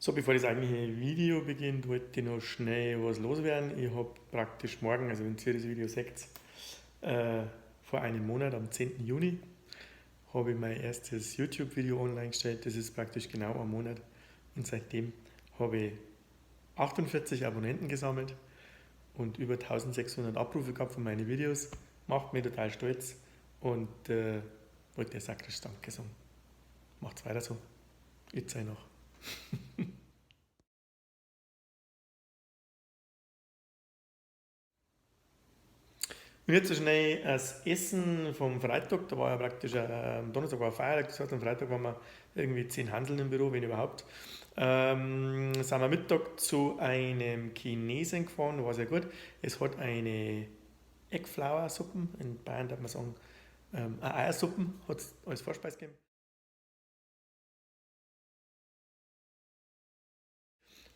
So, bevor das eigentliche Video beginnt, wollte ich noch schnell was loswerden. Ich habe praktisch morgen, also wenn ihr das Video seht, vor einem Monat, am 10. Juni, habe ich mein erstes YouTube-Video online gestellt. Das ist praktisch genau ein Monat. Und seitdem habe ich 48 Abonnenten gesammelt und über 1600 Abrufe gehabt von meinen Videos. Macht mich total stolz und wollte sakrisch Danke sagen. Macht's weiter so. Ich zeig noch. Und jetzt so schnell das Essen vom Freitag, da war ja praktisch, am Donnerstag war Feiertag, das heißt, am Freitag waren wir irgendwie 10 Hanseln im Büro, wenn überhaupt. Sind wir Mittag zu einem Chinesen gefahren, war sehr gut. Es hat eine Eggflower-Suppen, in Bayern darf man sagen, eine Eiersuppen hat es als Vorspeise gegeben.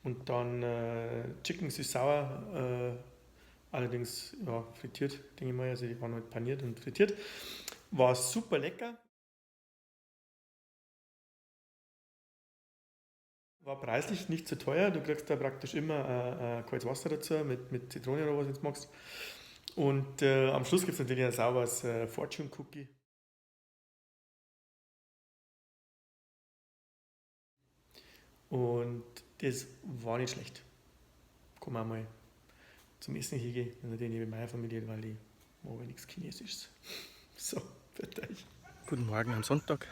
Und dann Chicken süß-sauer, allerdings ja, frittiert, denke ich mal, also die waren halt paniert und frittiert. War super lecker. War preislich nicht zu teuer, du kriegst da praktisch immer kaltes Wasser dazu mit Zitrone oder was du jetzt magst. Und am Schluss gibt's natürlich ein sauberes Fortune Cookie. Und das war nicht schlecht. Kann man auch mal zum Essen hingehen, natürlich nicht mit meiner Familie, weil ich mag nichts Chinesisches. So, für euch. Guten Morgen am Sonntag,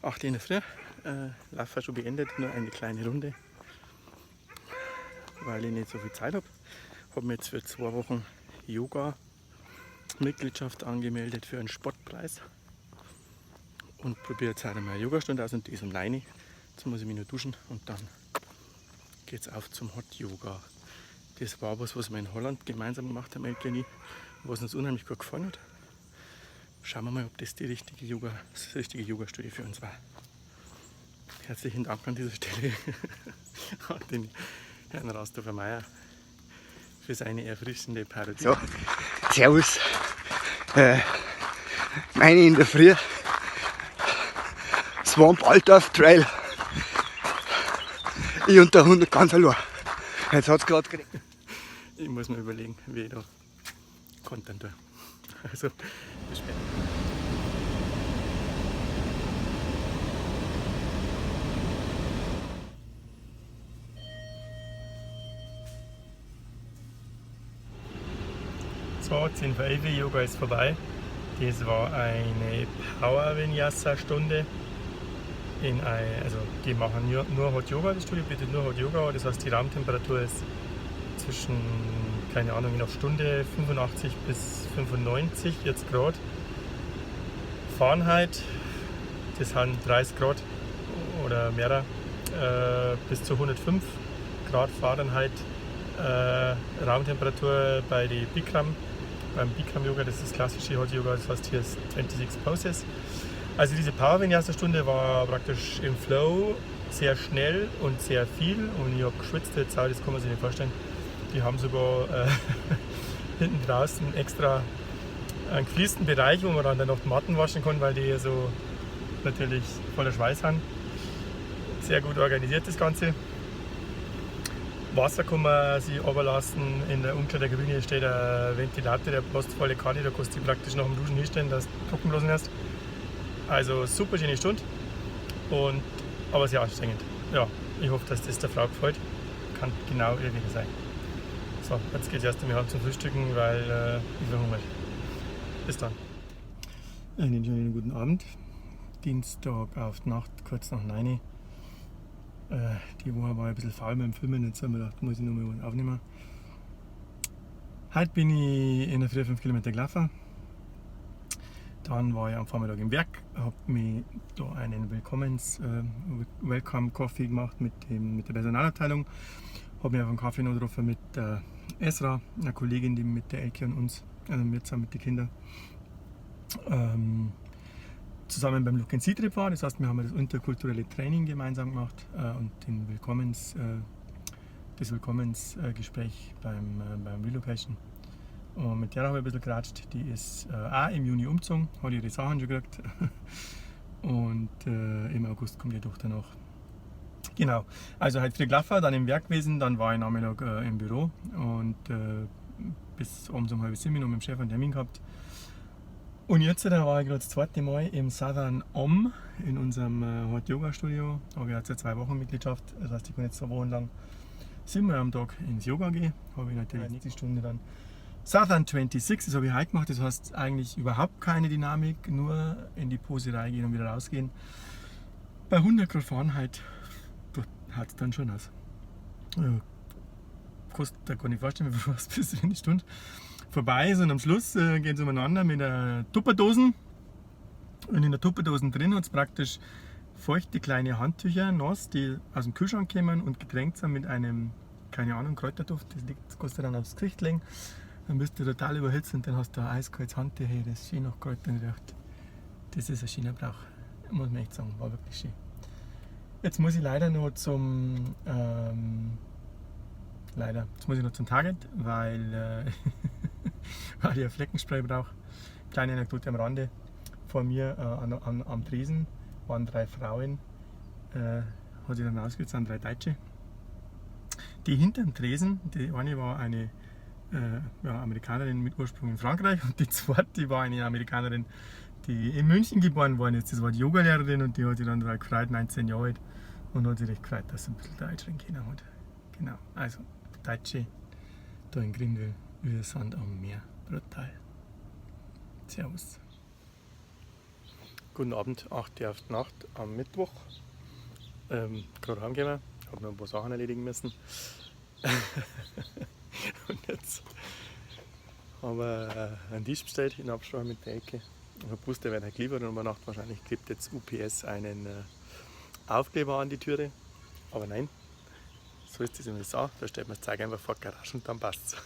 8 Uhr in der Früh. Lauf war schon beendet, nur eine kleine Runde, weil ich nicht so viel Zeit hab. Hab mir jetzt für 2 Wochen Yoga-Mitgliedschaft angemeldet für einen Spottpreis und probiere jetzt heute mal eine Yogastunde aus und die ist um 9 Uhr. Jetzt muss ich mich noch duschen und dann geht's auf zum Hot Yoga. Das war was, was wir in Holland gemeinsam gemacht haben, Elke und ich, was uns unheimlich gut gefallen hat. Schauen wir mal, ob das das richtige Yoga-Studio für uns war. Herzlichen Dank an dieser Stelle an den Herrn Rasdorfer Meier für seine erfrischende Parodie. So, servus. Meine in der Früh. Swamp Altdorf Trail. Ich und der Hund ganz allein. Jetzt hat's grad geregnet. Ich muss mir überlegen, wie ich da kontern tue. Also, bis später. So, 10 vor 11, Yoga ist vorbei. Das war eine Power Vinyasa Stunde. Die machen nur Hot Yoga, das Studio bietet nur Hot Yoga, das heißt die Raumtemperatur ist zwischen, keine Ahnung, je nach Stunde 85 bis 95 jetzt Grad. Fahrenheit, das sind 30 Grad oder mehr, bis zu 105 Grad Fahrenheit Raumtemperatur bei den Bikram, beim Bikram Yoga, das ist das klassische Hot Yoga, das heißt hier ist 26 Poses. Also diese Power Vinyasa Stunde war praktisch im Flow, sehr schnell und sehr viel und ich hab geschwitzt jetzt auch, das kann man sich nicht vorstellen. Die haben sogar hinten draußen extra einen gefliesten Bereich, wo man dann noch die Matten waschen kann, weil die so natürlich voller Schweiß sind. Sehr gut organisiert das Ganze. Wasser kann man sich runterlassen. In der Umkleidekabine steht ein Ventilator, der passt volle Kanne, da kannst du dich praktisch nach dem Duschen hinstellen, dass du trocken lassen hast. Also super schöne Stunde, aber sehr anstrengend. Ja, ich hoffe, dass das der Frau gefällt. Kann genau ihr wieder sein. So, jetzt geht's erst einmal heim zum Frühstücken, weil ich verhungere. Bis dann. Einen schönen guten Abend. Dienstag auf die Nacht, kurz nach 9. Die Woche war ein bisschen faul mit dem Filmen, jetzt haben wir gedacht, muss ich noch mal was aufnehmen. Heute bin ich in der Früh 5 Kilometer gelaufen. Dann war ich am Vormittag im Werk, hab mir da einen Welcome Coffee gemacht mit der Personalabteilung. Hab mich auf einen Kaffee noch getroffen mit Esra, einer Kollegin, die mit der Elke und uns, also wir zusammen mit den Kindern, zusammen beim Look and See Trip war. Das heißt, wir haben das interkulturelle Training gemeinsam gemacht und das Willkommensgespräch beim Relocation. Und mit der habe ich ein bisschen geratscht. Die ist auch im Juni umgezogen, hat ihre Sachen schon gekriegt. Und im August kommt die Tochter noch. Genau, also halt früh gelaufen, dann im Werk gewesen, dann war ich Nachmittag im Büro und bis abends um 6:30 noch mit dem Chef einen Termin gehabt. Und jetzt da war ich gerade das zweite Mal im Southern Om in unserem Hot Yoga Studio. Habe ich jetzt ja 2 Wochen Mitgliedschaft, das heißt, ich kann jetzt 2 Wochen lang 7-mal am Tag ins Yoga gehen. Habe ich natürlich nicht die Stunde dann. Southern 26, das habe ich heute gemacht, das heißt eigentlich überhaupt keine Dynamik, nur in die Pose reingehen und wieder rausgehen. Bei 100 Grad Fahrenheit haut es dann schon aus. Ja, kostet, da kann ich vorstellen, wie viel was bis wenn die Stunde vorbei ist und am Schluss geht es umeinander mit der Tupperdosen. Und in der Tupperdosen drin hat's praktisch feuchte kleine Handtücher, nass, die aus dem Kühlschrank kommen und getränkt sind mit einem, keine Ahnung, Kräuterduft. Das liegt, kannst du dann aufs Gesicht legen. Dann bist du total überhitzt und dann hast du ein eiskaltes Handtuch, hey, das schön nach Kräutern riecht. Das ist ein schöner Brauch, muss man echt sagen, war wirklich schön. Jetzt muss ich leider noch zum, leider, jetzt muss ich noch zum Target, weil ich ein Fleckenspray brauche. Kleine Anekdote am Rande. Vor mir am Tresen waren 3 Frauen, hat sich dann rausgestellt, sind 3 Deutsche. Die hinterm Tresen, die eine war eine Amerikanerin mit Ursprung in Frankreich und die zweite war eine Amerikanerin, die in München geboren worden ist. Das war die Yogalehrerin und die hat sich dann total gefreut, 19 Jahre alt, und hat sich recht gefreut, dass sie ein bisschen Deutsch reden können hat. Genau, also Deutsche da in Grindel, wir sind am Meer. Brutal. Servus. Guten Abend, 8 Uhr auf die Nacht am Mittwoch. Gerade heimgekommen, hab noch ein paar Sachen erledigen müssen. Und jetzt haben wir einen Tisch bestellt in Absprache mit der Ecke. Ich hab gewusst, der wird halt geliefert und über Nacht wahrscheinlich klebt jetzt UPS einen Aufkleber an die Türe. Aber nein, so ist das in den USA. Da stellt man das Zeug einfach vor die Garage und dann passt's.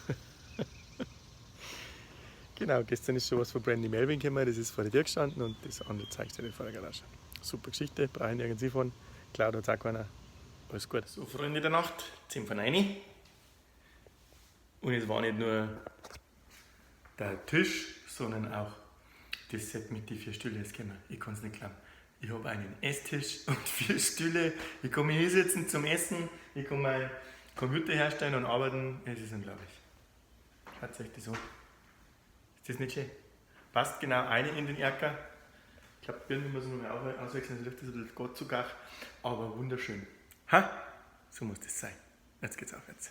Genau, gestern ist schon was von Brandy Melville gekommen, das ist vor der Tür gestanden und das andere Zeug steht vor der Garage. Super Geschichte, brauche ich nirgends hinfahren. Cloud hat's auch keiner. Alles gut. So, Freunde der Nacht, 8:50. Und es war nicht nur der Tisch, sondern auch das Set mit den 4 Stühlen ist gekommen. Ich kann's nicht glauben. Ich hab einen Esstisch und 4 Stühle. Ich kann mich hinsetzen zum Essen, ich kann meinen Computer herstellen und arbeiten. Es ist unglaublich. Schaut euch das an. Ist das nicht schön? Passt genau eine in den Erker. Ich glaub, die Birne muss ich noch mal auswechseln, sonst riecht das ein bisschen Gott zu gach. Aber wunderschön. Ha? So muss das sein. Jetzt geht's aufwärts.